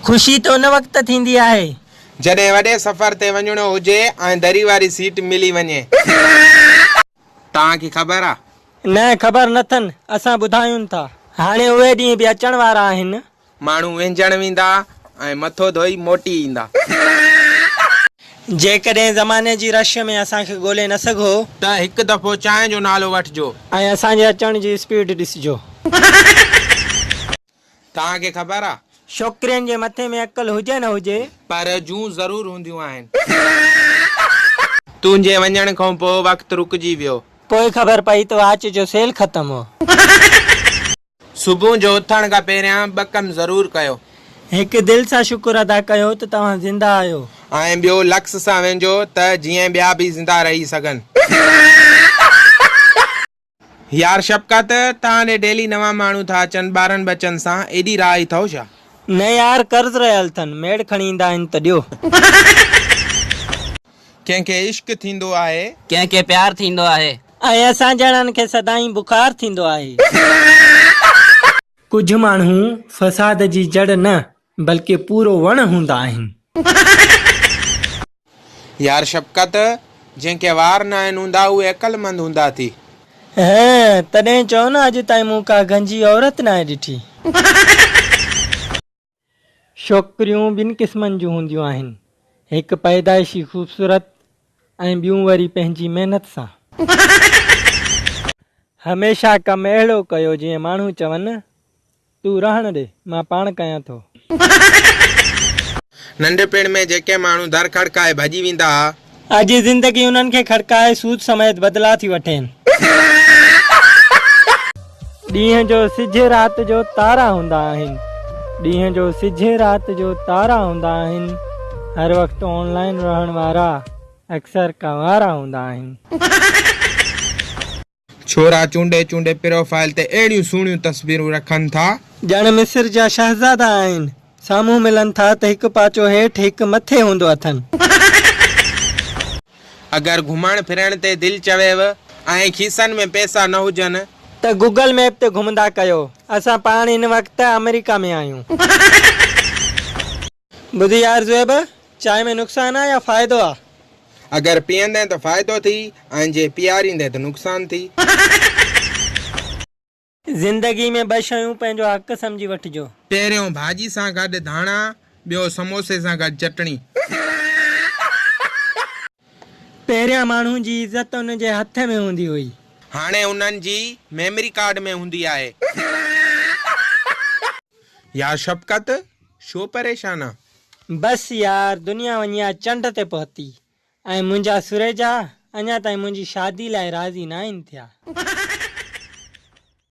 خوشي ته ان وقت ٿيندي آهي. جڏهن وڏي سفر تي وڃڻو هجي ۽ دري واري سيٽ ملي وڃي. توهان کي خبر آ؟ نه خبر نه ٿن، اسان ٻڌايون ٿا. هاڻي اهي ڏينهن به اچڻ وارا آهن. ماڻهو وهنجڻ ويندا ۽ مٿو ڌوئي موٽي ايندا. جيڪڏهن زماني جي رش ۾ اسان کي ڳولي نه سگهو. ته هڪ دفعو چانهه جو نالو وٺجو. ۽ اسان جي اچڻ جي اسپيڊ ڏسجو. توهان کي خبر آ؟ ڇوڪرين جي مٿي ۾ عقل هجي نه هجي. پر جون ضرور هونديون آهن. تنهنجي وڃڻ کان پوء وقت رڪجي ويو. پوء خبر پئي ته واچ جو سيل ختم هو. صبح جو اٿڻ کان پهريان ٻه ڪم ضرور ڪيو. هڪ دل سان شڪر ادا ڪيو ته توهان زنده آهيو. ۽ ٻيو لڪس سان وهنجو ته جيئن ٻيا به زنده رهي سگهن. يار شفقت، توهان ڏي ڊيلي نوان ماڻهو ٿا اچن ٻارن ٻچن سان، ايڏي راهه اٿئو ڇا؟ نه يار قرض رهيل اٿن، ميڙ کڻي ايندا آهن ته ڏيو. ڪنهن کي عشق ٿيندو آهي. ڪنهن کي پيار ٿيندو آهي. ۽ اسان جهڙن کي سدائين بخار ٿيندو آهي. ڪجهه ماڻهو فساد جي جڙ نه بلڪه پورو وڻ هوندا آهن. يار شفقت، جنهن کي وار ناهن هوندا اهي عقلمند هوندا ٿي. هه، تڏهن چئو نه اڄ تائين مون ڪا گنجي عورت ناهي ڏٺي. ڇوڪريون ٻن قسمن جون هونديون آهن، هڪ پيدائشي خوبصورت ۽ ٻيون وري پنهنجي محنت سان. هميشه ڪم اهڙو ڪيو جيئن ماڻهو چون تون رهڻ ڏي، مان پاڻ ڪيان ٿو. ننڍپڻ ۾ جيڪي ماڻهو در کڙڪائي ڀڄي ويندا ها. اڄ زندگي انهن کي کڙڪائي سود سميت بدلا ٿي وٺين. ڏينهن جو سج رات جو تارا هوندا آهن. ڏينهن جو سج رات جو تارا هوندا آهن. هر وقت آن لائين رهڻ وارا اڪثر ڪنوارا هوندا آهن. ڇورا چونڊي چونڊي پروفائيل تي اهڙيون سهڻيون تصويرون رکن ٿا. ڄڻ مصر جا شهزادا آهن. سامهون ملن ٿا ته هڪ پاچو هيٺ هڪ مٿي هوندو اٿن. اگر گهمڻ ڦرڻ تي دل چويو ۽ کيسن ۾ پئسا نه هجن. ته گوگل ميپ تي گهمندا ڪيو. اسان پاڻ هن وقت آمريڪا ۾ آهيون. ٻڌ يار زويب، چانهه ۾ نقصان آ يا فائدو آ؟ اگر پيئندين ته فائدو ٿي ۽ جي پياريندين ته نقصان ٿي. زندگي ۾ ٻه شيون پنهنجو حق سمجهي وٺجو. پهريون ڀاڄي سان گڏ ڌاڻا، ٻيو سموسي سان گڏ چٽڻي. پهريان ماڻهو جي عزت ان جي هٿ ۾ هوندي هئي. هاڻي انهن جي ميمري ڪارڊ ۾ هوندي آهي. يار شفقت، ڇو پريشان آن؟ بس يار دنيا وڃي آ چنڊ تي پهتي ۽ منهنجا سريجا اڃا تائين منهنجي شادي لاء راضي ناهن ٿيا.